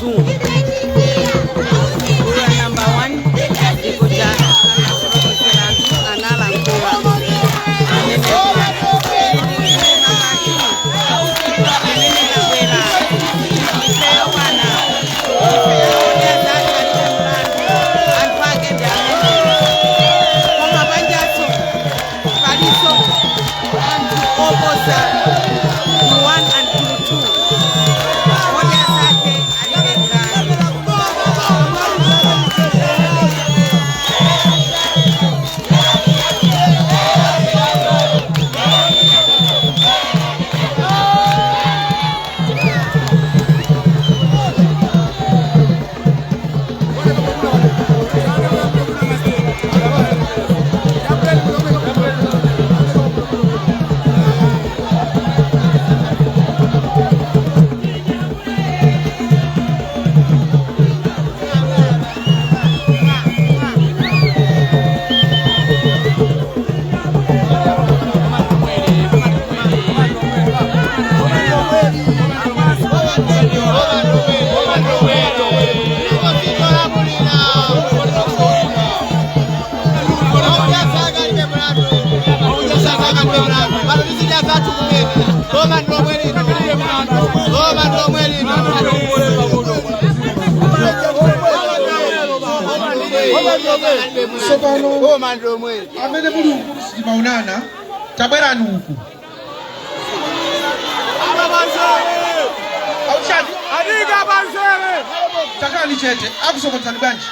2. Gulu la namba 1 likuja anafotokozera anthu, analankhula pamenepo. Ili ndi gulu namba 2 limene labwera. Ifeyo bwana, ifeyo Odya Zake Alibe mlandu, anthu ake ndi amenewo. Koma panjaso paliso anthu oposa gulu 1 and gulu 2. Odya Zake Alibe mlandu. Tsopano amene muli uku sitimaonana, tabwerani uku. Auchani takhalani chete, akusokonzani bwanji?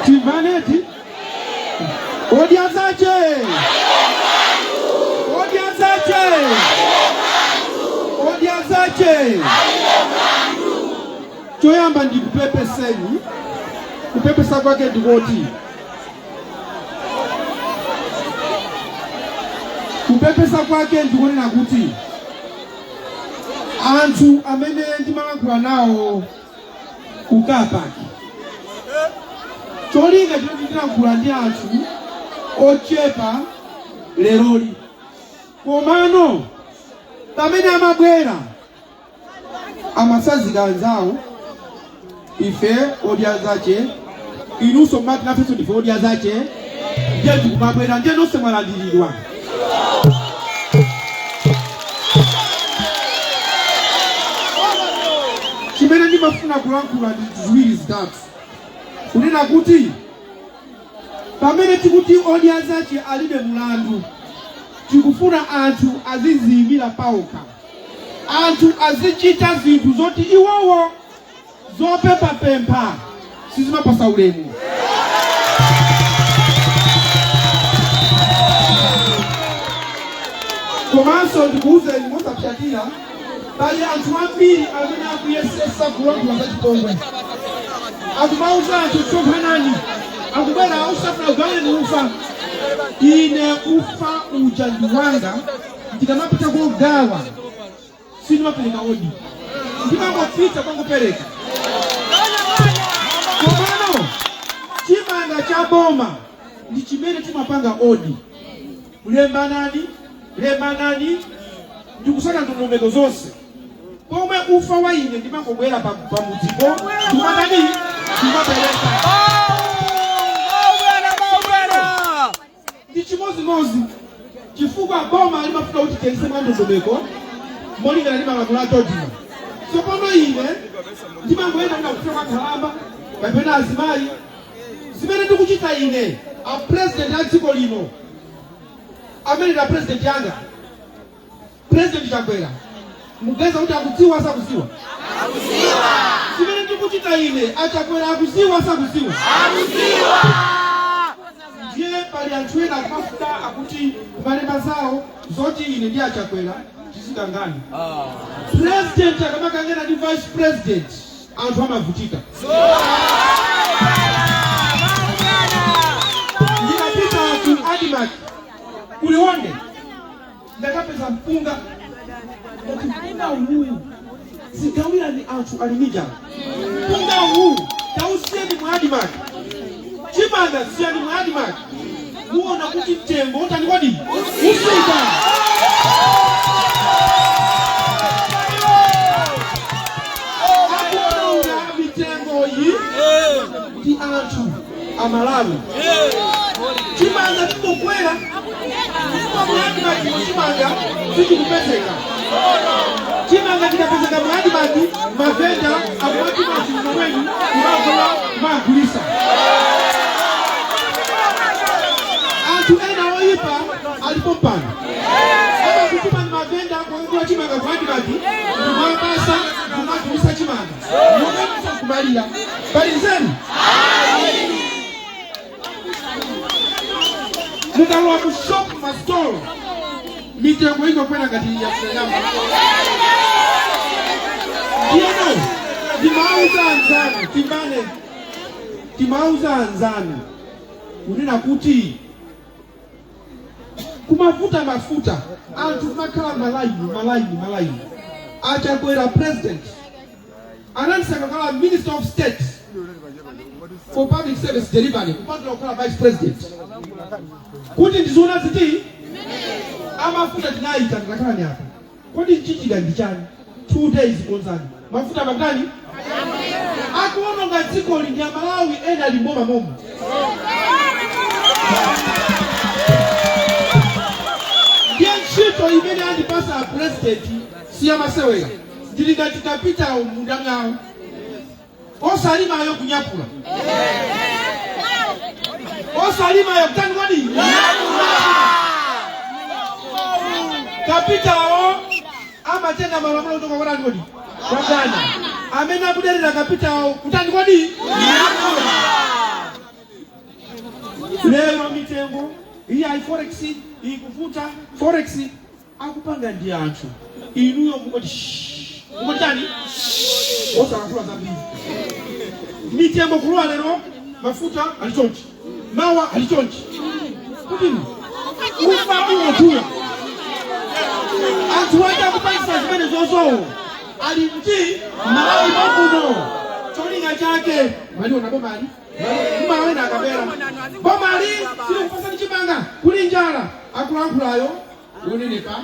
Timvaneti. Odya Zache, Odya Zache, Odya Zache. Choyamba ndikupepeseni. Kupepesa kwake ndikoti kupepesa kwake ndikunena kuti anthu amene ndimalankhula nawo ku car park, cholinga choti ndilankhula ndi anthu ochepa leroli, komano Pamene amabwera amasazika anzawo, ife odya zache, inunso mati nafenso ndife odya zache, ndiye tikumabwera, ndiye nonse mwalandiridwa. Chimene ndimafuna kulankhula ndi ziwiri zitatu, kunena kuti pamene tikuti odya zache alibe mulandu, tikufuna anthu aziziyimira paokha, anthu azichita zinthu zoti iwowo zopemphapempha sizimapasa ulemu. Komanso ndikuwuzeni mosapyatira, pali anthu ambiri amene akuyesesa kulankhula za chipongwe, akumauza anthu sonkhanani, akubwera usafuna kugaweni ufa. Ine ufa uja ndi wanga, ndikamapita kogawa sindimapereka odi, ndimangopita kwangopereka. Komano chimanga cha boma ndi chimene timapanga odi, lembanani lembanani ndikusaka ndondomeko zonse, pomwe ufa wa ine ndimangobwera pamudzipo ndikumatani, ndikumapereka. Ndi chimozimozi, chifukwa boma limafuna kuti tiyendese mwa ndondomeko molingana ndi malamulo a DoDMA. Tsopano ine ndimangoyenda kuna kufika kwa nkhalamba kapena azimayi. Zimene ndikuchita ine, a president a dziko lino amene ndi a president yanga, President Chakwera, muganiza kuti akudziwa, sakudziwa? Zimene ndikuchita ine, aChakwera akudziwa, sakudziwa? Ndiye pali anthu ena akumafuna akuti kumalemba zawo zoti ine ndi aChakwera tizikangana. President akamakangana ndi vice president, anthu amavutika. Ndinapita ku ADMARC kuLionde, ndakapeza mpunga, ndati mpunga uwu zigawirani anthu ali ndi njala, mpunga uwu tausiyeni mu ADMARC, chimanga siyani mu ADMARC, muona kuti mtengo utani kodi, usika. Akuononga mitengo iyi ndi anthu Amalawi. Chimanga chikukwera mu ADMARC, chimanga sichikupezeka. Chimanga chikapezeka mu ADMARC, mavenda akumatuma anthu mwenu kumagula, kumagulisa. Anthu ena oyipa alipo pano, amakutuma ni mavenda kukagula chimanga ku ADMARC, kumabasa, kumagulisa chimanga, mukamisa kumalira pali nzeru. Mukalowa mu shop, masitolo, mitengo ikokwera ngati yafunyama. Ndiyeno timauza anzanu timbane, timauza anzanu kunena kuti kumavuta mafuta, anthu kumakhala malaini malaini malaini. Achakwera president anandisankha kukhala Minister of State for Public Service Delivery, kupatula kukhala vice president, kuti ndiziona ziti amafuta. Tinayita ndakhala ni apa, kodi chichika ndi chani? 2 days konzani mafuta makani. Akuononga dzikoli ndi Amalawi ena ali mboma momo. Ndiye ntchito imene andipasa a president siyamasewera. Ndili ngati kapitawo munda mwawo, osalimayo kunyapula, osalimayo kutani kodi? Kapitawo amatenga malamulo kuchoka kwa ndani kodi? Kwa bwana. Amene akuderera kapitawo kutani kodi? Lero mitengo iyi ayi, forex ikuvuta, forex akupanga ndi anthu inuyo. Mungoti shh, mungoti chani, osalankhula zambiri. Mitengo kulowa lero, mafuta ali chonchi, mawa ali chonchi, kuti ufa ungodula. Anthu ake akupangisa zimene zozowo ali mti Malawi momuno. Cholinga chake maliona bomali mmalawena akabera, bomali silikupasani chimanga, kuli njala, akulankhulayo. Wonenepa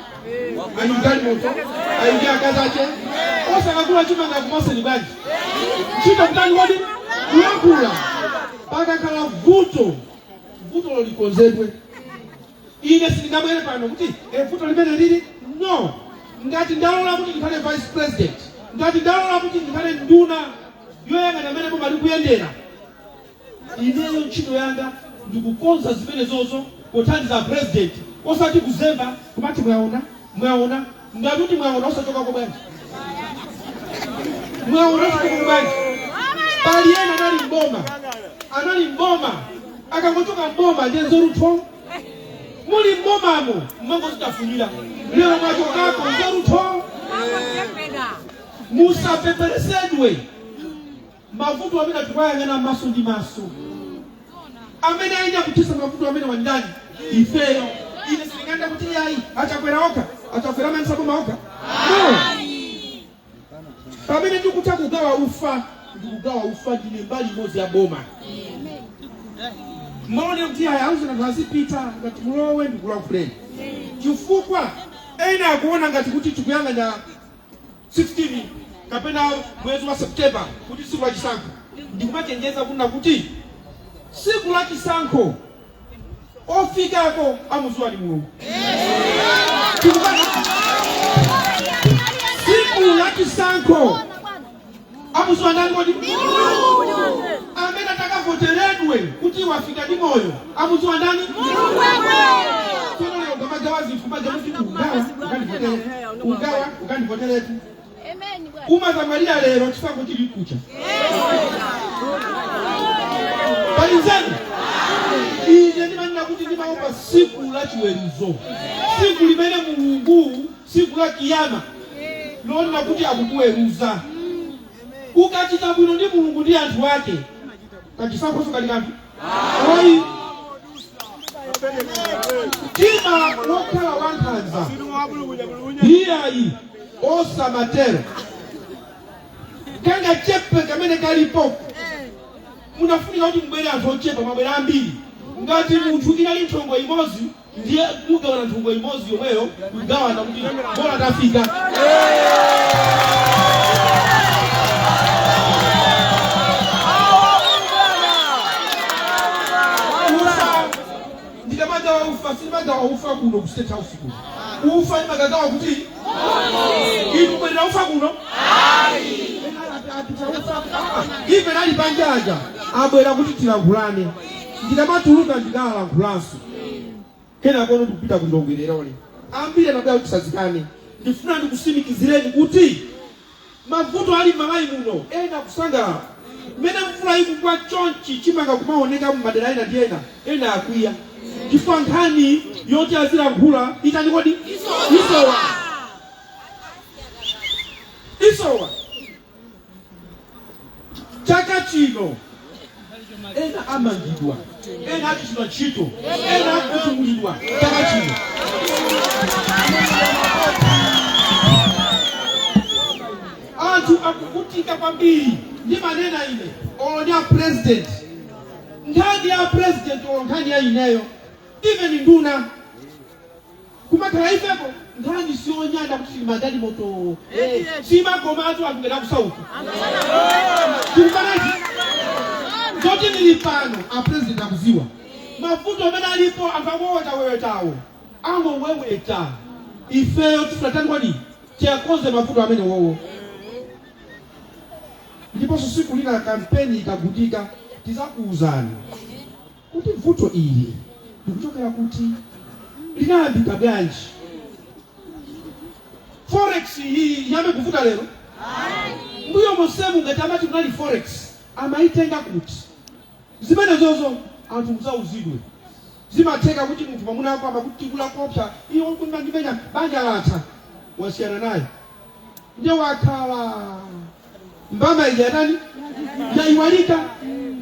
ali mgalimoto, ali ndi akazi ache, osakagula chimanga kumaseni bwanji? Ntchito kutani kodi? Kuyankhula. Pakakhala vuto, vuto likonzedwe. Ine sindingabwere pano kuti vuto limene lili no. Ngati ndalola kuti ndikhale vice president, ngati ndalola kuti ndikhale nduna yoyang'ana amene boma likuyendera, ineyo ntchito yanga ndikukonza zimene zozo pothandiza president, osati kuzemba kumati mwaona, mwaona. Ngati kuti mwaona, osachokako bwanji? Mwaona, osachokako bwanji? Pali ena anali mboma, anali mboma, akangochoka mboma ndiye nzeru. Muli mbomamo mmangozitafunira, lero mwachokako, nzeru. Musapeperesedwe. Mavuto amene tikuyang'ana maso ndi maso, amene aina kutisa mavuto amene wandani? Ifeyo. Ine sindinganda kuti yayi, achakwera okha, achakwera amayendetsa boma okha, no. Pamene ndikutha kugawa ufa, ndikugawa ufa, ndine mbali imodzi ya boma. Maone kuti aya auze anthu azipita, ngati mulowe ndikulankhuleni, chifukwa ena akuona ngati kuti tikuyang'ana 16 kapena mwezi wa September kuti tsiku la chisankho. Ndikumachenjeza kunena kuti tsiku la chisankho ofikako amuziwa ni Mulungu. Tikupana tsiku la chisankho amuziwa ndani kodi? Amene atakavoteredwe kuti wafika ndi moyo amuziwa ndani? Tsono lero ukamagawa zinthu, maja kuti ugawa ukandivotere, ugawa ukandivoteretu, umazamwalira lero, chisankho chili kucha. Pali nzeru? Ine ndimanena kuti ndimaopa tsiku la chiweruzo, tsiku limene Mulungu, tsiku la kiyama lonena kuti akukuweruza. Ukachita bwino ndi Mulungu ndi anthu ake, kachisankhoso kali kanthu ayi. Mtima wokhala wankhanza iyayi, osamatero. Kanga chepe kamene kalipo, munafunika kuti mubwere anthu ochepa, mwabwera ambiri. Ngati munthu inali nthongo imodzi, ndiye mugawana nthongo imodzi yomweyo, kugawana kuti bola tafika. Ufa ndikamagawa ufa, sindimagawa ufa kuno ku State House kuno. Ufa ndimagagawa kuti inu kubwerera ufa kuno ife nali panjaja, abwera kuti tilankhulane. Ndikamatuluka ndikalankhulanso kenakono, ndikupita ku Lilongwe leroli. Ambiri anabwera kuti tisazikane. Ndifuna ndikusimikizireni kuti mavuto ali m'Malawi muno, ena kusangalala mmene mvula ikugwa chonchi, chimanga kumaoneka mumadera ena ndi ena, ena akwiya chifukwa nkhani yoti azilankhula itani kodi? Isowa, isowa. Chaka chino ena amangidwa, ena achotsedwa ntchito, ena akutumulidwa chaka chino. Anthu akuvutika kwambiri. Ndimanena ine, olo ndi a president, nkhani ya president, olo nkhani ya ineyo, even nduna, kumakhala ifepo nkhani siyonyada kuti tili magalimoto, simakomatu anthu ngati akusauka. Tikupanati zoti ndili pano, a president akuziwa mavuto amene alipo. Anthu akuwewetawewetawo angoweweta, ifeyo tifuna tani kodi? Tiyakonze mavuto amene wowo. Ndiponso siku lina kampeni ikagutika, tizakuuzani kuti vuto ili likuchokera kuti, linayambika bwanji. Forex iyi yambe kuvuta lero? Mbuyo monsemu ngati amati kunali forex, amaitenga kuti? Zimene zozo anthu mudzauzidwe. Zimatheka kuti munthu mwamuna wako amakutikula kopsa, iwo ndimenya, banja latha, wasiyana naye, ndiye wakhala mbama ija yatani? Yayiwalika.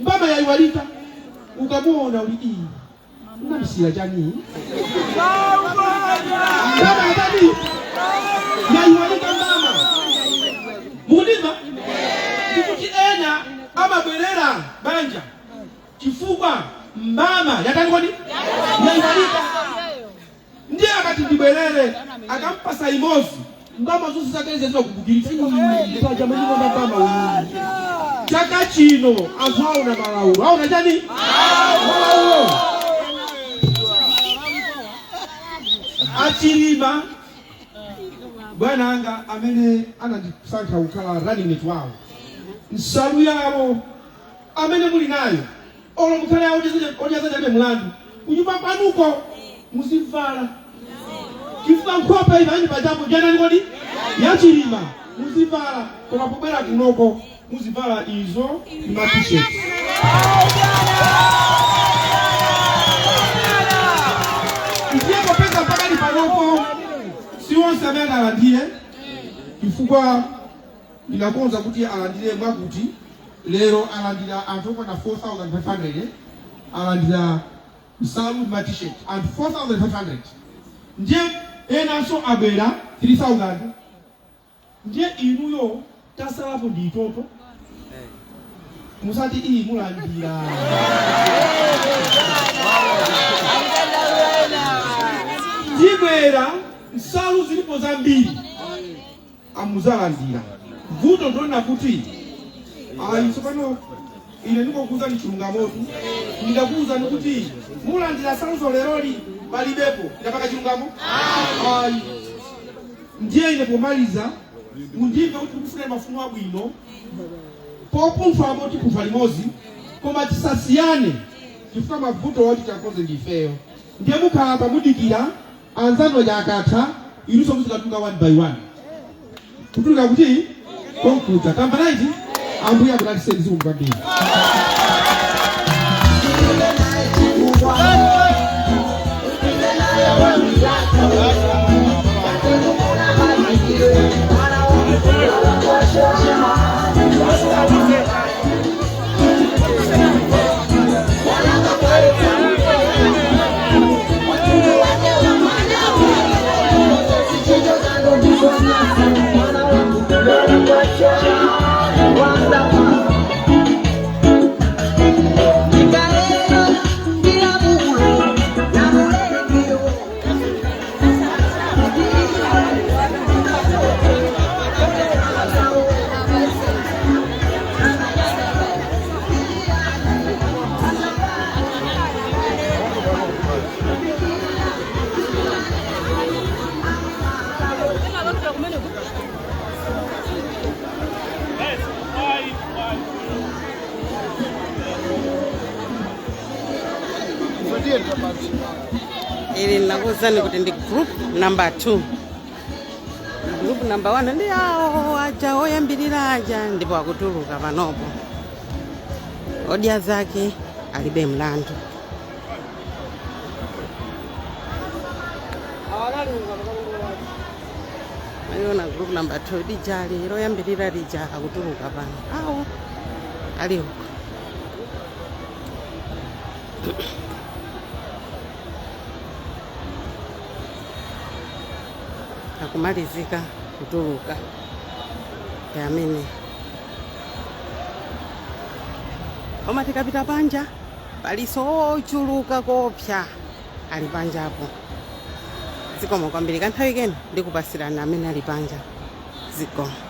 Mbama yayiwalika. Ukamuona uli iyi, unamsiyira chani? Mbama yatani? Yayiwalika mbama. Mukundimva? Ndikuti ena amabwerera banja chifukwa mbama yatani kodi? Yayiwalika. Ndiye Akati ndibwerere, akampasa imozi, ndalama zonse zakeze zimakumbukirisa paja mandikonda ndalama uyu. Chaka chino anthu aona malaulo. Aona chani? Malaulo. Achilima, bwana anga amene anandisankha kukhala running mate wawo, nsalu yawo amene muli nayo, olo mukhale odya mulandu, kunyumba kwanuko muzivala, chifukwa nkhope imene pajapo janani kodi yachilima muzivala, koma pobwera kunoko muzivala izo ndi ma T-shirt. Ndiye popeza pakali panopo si onse amene analandire, chifukwa ndinakonza kuti alandire mwakuti lero alandira anthu okwana 4500, alandira nsalu ndi ma T-shirt anthu 4500. Ndiye enanso abwera 3000. Ndiye inuyo tasalapo ndi itoto, musati iyi mulandira. Tibwera, nsalu zilipo zambiri, amuzalandira. Vuto ndona kuti ayi, tsopano ine ndikokuuzani chilungamotu. Ndikakuuzani kuti mulandira nsaluzo leroli, palibepo, ndapaka chilungamo ayi. Ndiye ine pomaliza mundimve kuti tikufuna mafuno abwino. Popunthwamo tipunthwa limodzi, koma tisasiyane, chifukwa mavuto woti tiakonze ndi ifeyo. Ndiye mukhala pamudikira anzanu aja akatha, inunso muzikatuluka one by one, kutuluka kuti konkuja. Tamva naiti, Ambuye akudalitseni. Zikomo kwambiri. Ili nakuwuzani kuti ndi group number 2. Group number 1 ndi awo aja oyambirira aja, ndipo akutuluka panopo. Odya zake alibe mlandu. Aliona group number 2 lijali loyambirira lija akutuluka pano, awo ali uko. Akumalizika kutuluka ndi amene. Koma tikapita panja paliso ochuluka kopsa ali panjapo. Zikomo kwambiri. Kanthawi kena ndikupasirani amene ali panja. Zikomo.